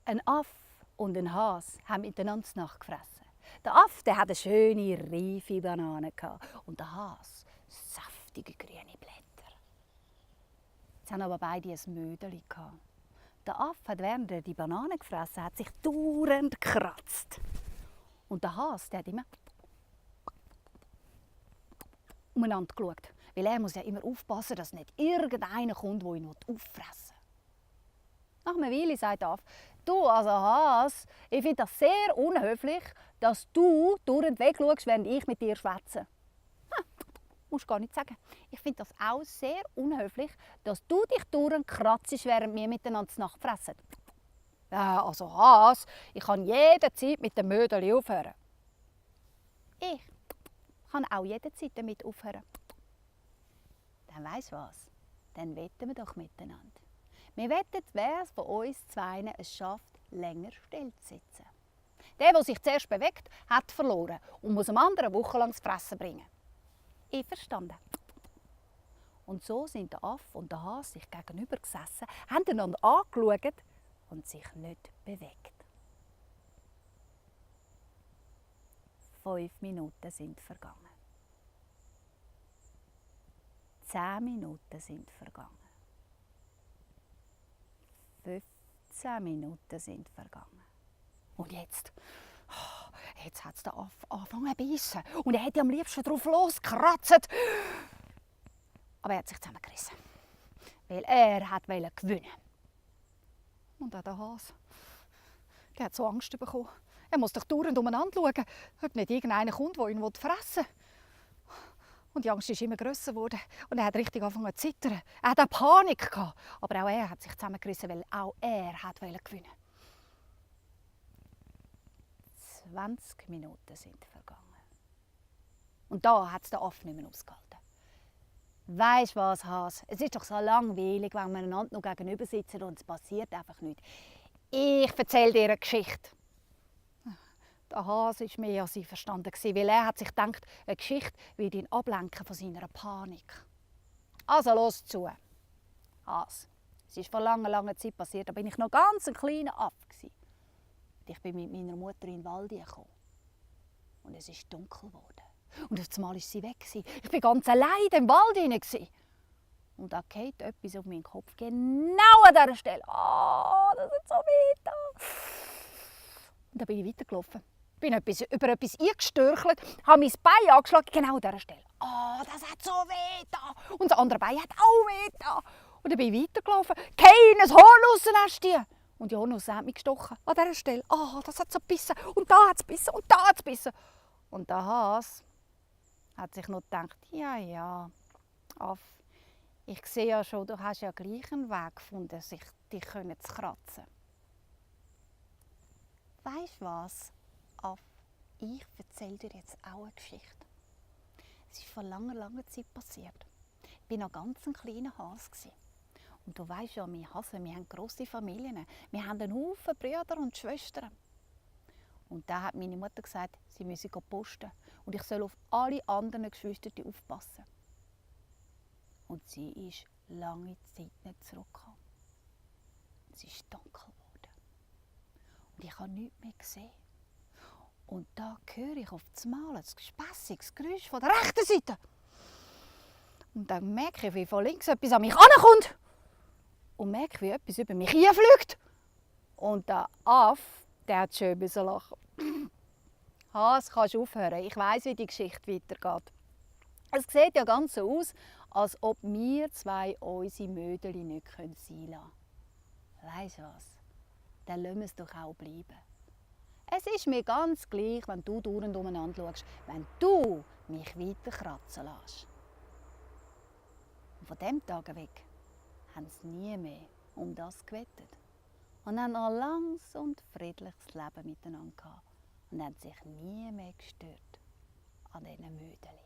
Ein Affe und ein Hase haben miteinander Nacht gefressen. Der Affe der hatte eine schöne, reife Banane und der Hase saftige grüne Blätter. Jetzt haben aber beide ein Mödeli. Der Affe hat, während er die Banane gefressen hat, sich dauernd gekratzt. Und der Hase der hat immer umeinander geschaut, weil er muss ja immer aufpassen, dass nicht irgendeiner kommt, der ihn auffressen will. Nach einer Weile sagt der Affe: «Du, also Hase, ich finde das sehr unhöflich, dass du dauernd wegschaust, während ich mit dir schwätze.» Musst gar nicht sagen. Ich finde das auch sehr unhöflich, dass du dich dauernd kratzt, während wir miteinander zu Nacht fressen. Ja, also Hase, ich kann jederzeit mit dem Mödeli aufhören. Ich kann auch jederzeit damit aufhören. Dann weisst du was? Dann wetten wir doch miteinander. Wir wetten, wer von uns zweien es schafft, länger still zu sitzen. Der sich zuerst bewegt, hat verloren und muss dem anderen wochenlang das Fressen bringen. Einverstanden? Und so sind der Affe und der Hase sich gegenüber gesessen, haben einander angeschaut und sich nicht bewegt. 5 Minuten sind vergangen. 10 Minuten sind vergangen. 15 Minuten sind vergangen. Und jetzt hat es der Affe angefangen zu beißen. Und er hätte am liebsten drauf losgekratzt. Aber er hat sich zusammengerissen. Weil er wollte gewinnen. Und auch der Hase, der hat so Angst bekommen. Er muss doch dauernd umeinander schauen, ob nicht irgendeiner kommt, der ihn fressen will. Und die Angst ist immer grösser geworden. Und er hat richtig angefangen zu zittern. Er hatte auch Panik gehabt. Aber auch er hat sich zusammengerissen, weil auch er wollte gewinnen. 20 Minuten sind vergangen. Und da hat es der Affe nicht mehr ausgehalten. Weisst du was, Hase? Es ist doch so langweilig, wenn wir einander noch gegenüber sitzen und es passiert einfach nichts. Ich erzähle dir eine Geschichte. Der Hase war mehr als einverstanden, weil er hat sich gedacht, eine Geschichte wird ihn ablenken von seiner Panik. Also los zu. Hase, es ist vor langer Zeit passiert, da bin ich noch ganz ein kleiner Affe. Ich bin mit meiner Mutter in den Wald gekommen. Und es ist dunkel geworden. Und auf einmal war sie weg. Ich war ganz allein im Wald hinein. Und da geht etwas auf meinen Kopf, genau an dieser Stelle. Oh, das ist so weh da. Und dann bin ich weitergelaufen. Bin über etwas eingestürchelt, habe mein Bein angeschlagen, genau an dieser Stelle. Oh, das hat so weh da. Und das andere Bein hat auch weh da. Und dann bin ich weitergelaufen. Keines Horn raus, dir. Und die Hornusse hat mich gestochen. An dieser Stelle. Oh, das hat so gebissen. Und da hat es gebissen. Und da hat es gebissen. Und der Hase hat sich noch gedacht, ja, Affe, ich sehe ja schon, du hast ja gleich einen Weg gefunden, sich dich zu kratzen. Weisst du was, Affe? Ich erzähle dir jetzt auch eine Geschichte. Es ist vor langer Zeit passiert. Ich war noch ganz ein kleiner Hase. Und du weisst ja, wir Hasen, wir haben grosse Familien. Wir haben einen Haufen Brüder und Schwestern. Und da hat meine Mutter gesagt, sie müsse posten. Und ich soll auf alle anderen Geschwister aufpassen. Und sie ist lange Zeit nicht zurückgekommen. Es ist dunkel geworden. Und ich habe nichts mehr gesehen. Und da höre ich auf einmal ein gespässiges Geräusch von der rechten Seite. Und dann merke ich, wie von links etwas an mich herankommt. Und merke, wie etwas über mich hinfliegt. Und der Affe, der hat schön lachen. Hase, kannst du aufhören? Ich weiss, wie die Geschichte weitergeht. Es sieht ja ganz so aus, als ob wir zwei unsere Mödeli nicht sein lassen. Weisst du was? Dann lassen wir es doch auch bleiben. Es ist mir ganz gleich, wenn du dauernd umeinander schaust, wenn du mich weiter kratzen lässt. Und von diesem Tag weg haben sie nie mehr um das gewettet. Und haben ein langes und friedliches Leben miteinander gehabt. Und haben sich nie mehr gestört an diesen Mödeli.